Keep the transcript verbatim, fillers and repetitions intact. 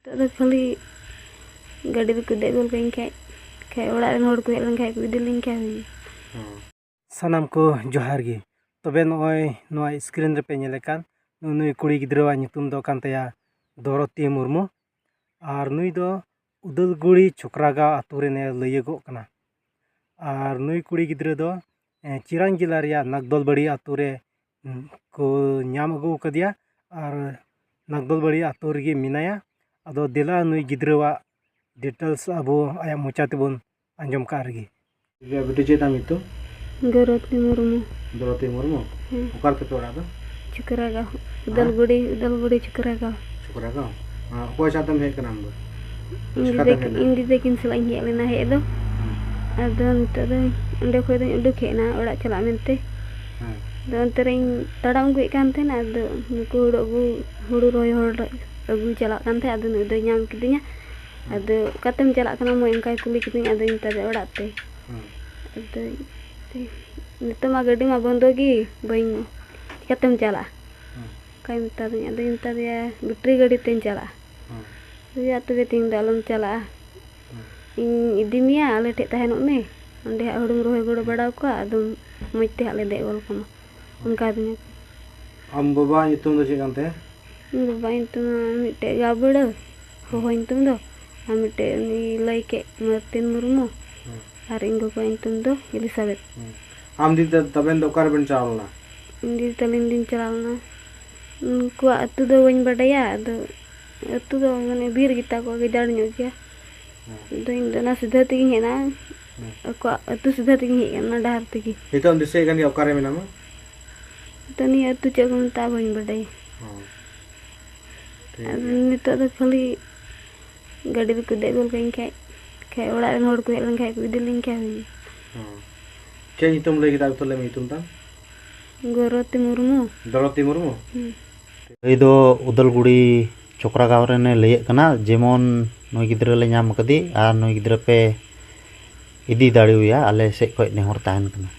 ᱱᱤᱛᱚᱜ ᱫᱚ ᱠᱷᱟᱹᱞᱤ ᱜᱟᱹᱰᱤ ᱨᱮᱠᱚ ᱫᱮᱡ ᱜᱚᱫ ᱠᱟᱹᱧ ᱠᱷᱟᱡ, ᱠᱷᱟᱡ ᱚᱲᱟᱜ ᱨᱮᱱ ᱦᱚᱲ ᱠᱚ ᱦᱮᱡ ᱞᱮᱱ ᱠᱷᱟᱡ ᱠᱚ ᱤᱫᱤ ᱞᱤᱧ ᱠᱷᱟᱡ ᱦᱩᱭ᱾ ᱥᱟᱱᱟᱢ ᱠᱚ ᱡᱚᱦᱟᱨ ᱜᱮ᱾ ᱛᱚᱵᱮ ᱱᱚᱜᱼᱚᱭ ᱱᱚᱣᱟ screen ᱨᱮᱯᱮ ᱧᱮᱞᱮ ᱠᱟᱱ, ᱱᱩᱭ ᱠᱩᱲᱤ ᱜᱤᱫᱽᱨᱟᱹᱣᱟᱜ ᱧᱩᱛᱩᱢ ᱫᱚ ᱠᱟᱱ ᱛᱟᱭᱟ ᱫᱚᱨᱚᱛᱤ ᱢᱩᱨᱢᱩ᱾ ᱟᱨ ᱱᱩᱭ ᱫᱚ ᱩᱫᱟᱞᱜᱩᱲᱤ ᱪᱷᱚᱠᱨᱟᱜᱟᱸᱣ ᱟᱛᱳ ᱨᱮᱱᱮ ᱞᱟᱹᱭᱟᱹᱜᱚᱜ ᱠᱟᱱᱟ᱾ ᱟᱨ ᱱᱩᱭ ᱠᱩᱲᱤ ᱜᱤᱫᱽᱨᱟᱹ ᱫᱚ, ᱮ, ᱪᱤᱨᱟᱝ ᱡᱮᱞᱟ ᱨᱮᱭᱟᱜ ᱱᱟᱜᱫᱚᱞᱵᱟᱲᱤ ᱟᱛᱳ ᱨᱮ, ᱩᱸ, ᱠᱚ ᱧᱟᱢ ᱟᱹᱜᱩ ᱟᱠᱟᱫᱮᱭᱟ᱾ ᱟᱨ ᱱᱟᱜᱫᱚᱞᱵᱟᱲᱤ ᱟᱛᱳ ᱨᱮᱜᱮ ᱢᱮᱱᱟᱭᱟ᱾ ᱟᱫᱚ ᱫᱮᱞᱟ ᱱᱩᱭ ᱜᱤᱫᱽᱨᱟᱹᱣᱟᱜ details ᱟᱵᱚ ᱟᱭᱟᱜ ᱢᱚᱪᱟ ᱛᱮᱵᱚᱱ ᱟᱸᱡᱚᱢ ᱠᱟᱜ ᱨᱮᱜᱮ᱾ ᱤᱭᱟᱹ, ᱵᱤᱴᱤ, ᱪᱮᱫ ᱛᱟᱢ ᱧᱩᱛᱩᱢ? ᱫᱚᱨᱚᱛᱤ ᱢᱩᱨᱢᱩ᱾ ᱫᱚᱨᱚᱛᱤ ᱢᱩᱨᱢᱩ? ᱦᱮᱸ᱾ ᱚᱠᱟ ᱨᱮ ᱛᱟᱯᱮ ᱚᱲᱟᱜ ᱫᱚ? ᱪᱷᱚᱠᱨᱟᱜᱟᱸᱣ᱾ ᱦᱮᱸ? ᱩᱫᱟᱞᱜᱩᱲᱤ, ᱩᱫᱟᱞᱜᱩᱲᱤ ᱪᱷᱚᱠᱨᱟᱜᱟᱸᱣ᱾ ᱪᱷᱚᱠᱨᱟᱜᱟᱸᱣ? ᱦᱮᱸ, ᱚᱠᱚᱭ ᱥᱟᱶᱛᱮᱢ ᱦᱮᱡ ᱠᱟᱱᱟ ᱟᱢ ᱫᱚ? ᱤᱧ ᱪᱤᱠᱟᱹᱛᱮᱢ ᱫᱤᱫᱤ, ᱦᱮᱡ ᱞᱮᱱᱟ? ᱤᱧ ᱫᱤᱫᱤ ᱛᱟᱹᱠᱤᱱ ᱥᱟᱞᱟᱜ ᱤᱧ ᱦᱮᱡ ᱞᱮᱱᱟ ᱦᱮᱡ ᱫᱚ᱾ ᱦᱮᱸ᱾ ᱟᱫᱚ ᱱᱤᱛᱚᱜ ᱫᱚ ᱚᱸᱰᱮ ᱠᱷᱚᱡ ᱫᱚᱧ ᱩᱰᱩᱠ ᱦᱮᱡ ᱮᱱᱟ ᱚᱲᱟᱜ ᱪᱟᱞᱟᱜ ᱢᱮᱱᱛᱮ᱾ ᱦᱮᱸ᱾ ᱟᱫᱚ ᱚᱱᱛᱮ ᱨᱤᱧ ᱛᱟᱲᱟᱢ ᱟᱹᱜᱩᱭᱮᱫ ᱠᱟᱱ ᱛᱟᱦᱮᱱᱟ, ᱟᱫᱚ ᱱᱩᱠᱩ ᱦᱩᱲᱩ ᱟᱹᱜᱩ, ᱦᱩᱲᱩ ᱨᱚᱦᱚᱭ ᱦᱚᱲ ᱟᱹᱜᱩ ᱪᱟᱞᱟᱜ ᱠᱟᱱ ᱛᱟᱦᱮᱸᱫ, ᱟᱫᱚ ᱱᱩᱭ ᱫᱚᱭ ᱧᱟᱢ ᱠᱤᱫᱤᱧᱟ᱾ ᱦᱮᱸ᱾ ᱟᱫᱚ, "ᱚᱠᱟᱛᱮᱢ ᱪᱟᱞᱟᱜ ᱠᱟᱱᱟ ᱢᱟᱹᱭ?" ᱚᱱᱠᱟᱭ ᱠᱩᱞᱤ ᱠᱤᱫᱤᱧᱟ, ᱟᱫᱚᱧ ᱢᱮᱛᱟᱫᱮᱭᱟ, "ᱚᱲᱟᱜ ᱛᱮ᱾" ᱦᱮᱸ᱾ ᱟᱫᱚ, "ᱱᱤᱛᱚᱜ ᱢᱟ ᱜᱟᱹᱰᱤ ᱢᱟ ᱵᱚᱱᱫᱚ ᱜᱮ, ᱵᱟᱹᱧ, ᱪᱤᱠᱟᱹᱛᱮᱢ ᱪᱟᱞᱟᱜᱼᱟ?" ᱦᱮᱸ᱾ ᱚᱱᱠᱟᱭ ᱢᱮᱛᱟᱫᱤᱧᱟ, ᱟᱫᱚᱧ ᱢᱮᱛᱟᱫᱮᱭᱟ, "ᱵᱮᱴᱨᱤ ᱜᱟᱹᱰᱤ ᱛᱮᱧ ᱪᱟᱞᱟᱜᱼᱟ᱾" ᱦᱮᱸ᱾ ᱟᱫᱚ, "ᱭᱟ ᱛᱚᱵᱮ ᱛᱮᱦᱮᱧ ᱫᱚ ᱟᱞᱚᱢ ᱪᱟᱞᱟᱜᱼᱟ, ᱦᱮᱸ᱾ ᱤᱧ ᱤᱫᱤ ᱢᱮᱭᱟ, ᱟᱞᱮ ᱴᱷᱮᱡ ᱛᱟᱦᱮᱱᱚᱜ ᱢᱮ, ᱚᱸᱰᱮ ᱦᱟᱸᱜ ᱦᱩᱲᱩᱢ ᱨᱚᱦᱚᱭ ᱜᱚᱲᱚ ᱵᱟᱲᱟ ᱟᱠᱚᱣᱟ, ᱟᱫᱚ ᱢᱚᱡᱽ ᱛᱮ ᱦᱟᱸᱜ ᱞᱮ ᱫᱮᱡ ᱜᱚᱫ ᱠᱟᱢᱟ᱾" ᱚᱱᱠᱟ ᱟᱫᱤᱧᱟ ᱠᱚ᱾ ᱟᱢ ᱵᱟᱵᱟᱣᱟᱜ ᱧᱩᱛᱩᱢ ᱫᱚ ᱪᱮᱫ ᱠᱟᱱ ᱛᱟᱭᱟ? ᱤᱧ ᱵᱟᱵᱟᱣᱟᱜ ᱧᱩᱛᱩᱢ ᱢᱟ ᱢᱤᱫᱴᱮᱡ ᱜᱟᱵᱲᱟᱹ, ᱦᱚᱦᱚ ᱧᱩᱛᱩᱢ ᱫᱚ, ᱟᱨ ᱢᱤᱫᱴᱮᱡ ᱩᱱᱤ ᱞᱟᱹᱭ ᱠᱮᱫ ᱢᱟᱨᱛᱤᱱ ᱢᱩᱨᱢᱩ, ᱦᱮᱸ᱾ ᱟᱨ ᱤᱧ ᱜᱚᱜᱚᱣᱟᱜ ᱧᱩᱛᱩᱢ ᱫᱚ ᱮᱞᱤᱥᱟᱵᱮᱛ᱾ ᱦᱮᱸ᱾ ᱟᱢ ᱫᱤᱫᱤ ᱛᱟ-, ᱛᱟᱵᱮᱱ ᱫᱚ ᱚᱠᱟ ᱨᱮᱵᱮᱱ ᱪᱟᱞᱟᱣ ᱞᱮᱱᱟ? ᱤᱧ ᱫᱤᱫᱤ ᱛᱟᱹᱞᱤᱧ ᱞᱤᱧ ᱪᱟᱞᱟᱣ ᱞᱮᱱᱟ᱾ ᱩᱱᱠᱩᱣᱟᱜ ᱟᱹᱛᱩ ᱫᱚ ᱵᱟᱹᱧ ᱵᱟᱰᱟᱭᱟ, ᱟᱫᱚ ᱟᱹᱛᱩ ᱫᱚ ᱢᱟᱱᱮ ᱵᱤᱨ ᱜᱮᱛᱟ ᱠᱚᱣᱟ, ᱜᱟᱡᱟᱲ ᱧᱚᱜ ᱜᱮᱭᱟ᱾ ᱦᱮᱸ᱾ ᱟᱫᱚ ᱤᱧ ᱫᱚ ᱚᱱᱟ ᱥᱤᱫᱷᱟᱹ ᱛᱮᱜᱮᱧ ᱦᱮᱡ ᱮᱱᱟ᱾ ᱦᱮᱸ᱾ ᱟᱠᱚᱣᱟᱜ ᱟᱹᱛᱩ ᱥᱤᱫᱷᱟᱹ ᱛᱮᱜᱮᱧ ᱦᱮᱡ ᱮᱱᱟ, ᱚᱱᱟ ᱰᱟᱦᱟᱨ ᱛᱮᱜᱮ᱾ ᱱᱤᱛᱚᱜ ᱮᱢ ᱫᱤᱥᱟᱹᱭᱮᱫ ᱠᱟᱱ ᱜᱮᱭᱟ ᱚᱠᱟᱨᱮ ᱢᱮᱱᱟᱢᱟ? ᱛᱚ ᱱᱤᱭᱟᱹ ᱟᱹᱛᱩ ᱪᱮᱫ ᱠᱚ ᱢᱮᱛᱟᱜᱼᱟ ᱵᱟᱹᱧ ᱵᱟᱰᱟᱭᱟ᱾ ᱦᱚᱸ᱾ ᱴᱷᱤᱠ ᱟᱫᱚ ᱜᱮᱭᱟ᱾ ᱱᱤᱛᱚᱜ ᱫᱚ ᱠᱷᱟᱹᱞᱤ ᱜᱟᱹᱰᱤ ᱨᱮᱠᱚ ᱫᱮᱡ ᱜᱚᱫ ᱠᱟᱹᱧ ᱠᱷᱟᱡ, ᱠᱷᱟᱡ ᱚᱲᱟᱜ ᱨᱮᱱ ᱦᱚᱲ ᱠᱚ ᱦᱮᱡ ᱞᱮᱱ ᱠᱷᱟᱡ ᱠᱚ ᱤᱫᱤ ᱞᱤᱧ ᱠᱷᱟᱡ ᱦᱩᱭ᱾ ᱦᱚᱸ᱾ ᱪᱮᱫ ᱧᱩᱛᱩᱢ ᱞᱟᱹᱭ ᱠᱮᱫᱟ? ᱟᱨ ᱞᱟᱹᱭ ᱢᱮ ᱧᱩᱛᱩᱢ ᱛᱟᱢ᱾ ᱫᱚᱨᱚᱛᱤ ᱢᱩᱨᱢᱩ᱾ ᱫᱚᱨᱚᱛᱤ ᱢᱩᱨᱢᱩ? ᱦᱩᱸ᱾ ᱱᱩᱭ ᱫᱚ ᱩᱫᱟᱞᱜᱩᱲᱤ ᱪᱚᱠᱨᱟ ᱜᱟᱶ ᱨᱮᱱᱮ ᱞᱟᱹᱭᱮᱫ ᱠᱟᱱᱟ, ᱡᱮᱢᱚᱱ ᱱᱩᱭ ᱜᱤᱫᱽᱨᱟᱹ ᱞᱮ ᱧᱟᱢ ᱠᱟᱫᱮ ᱟᱨ ᱱᱩᱭ ᱜᱤᱫᱽᱨᱟᱹ ᱯᱮ ᱤᱫᱤ ᱫᱟᱲᱮᱣᱟᱭᱟ, ᱟᱞᱮ ᱥᱮᱫ ᱠᱷᱚᱡ ᱱᱮᱦᱚᱨ ᱛᱟᱦᱮᱱ ᱠᱟᱱᱟ᱾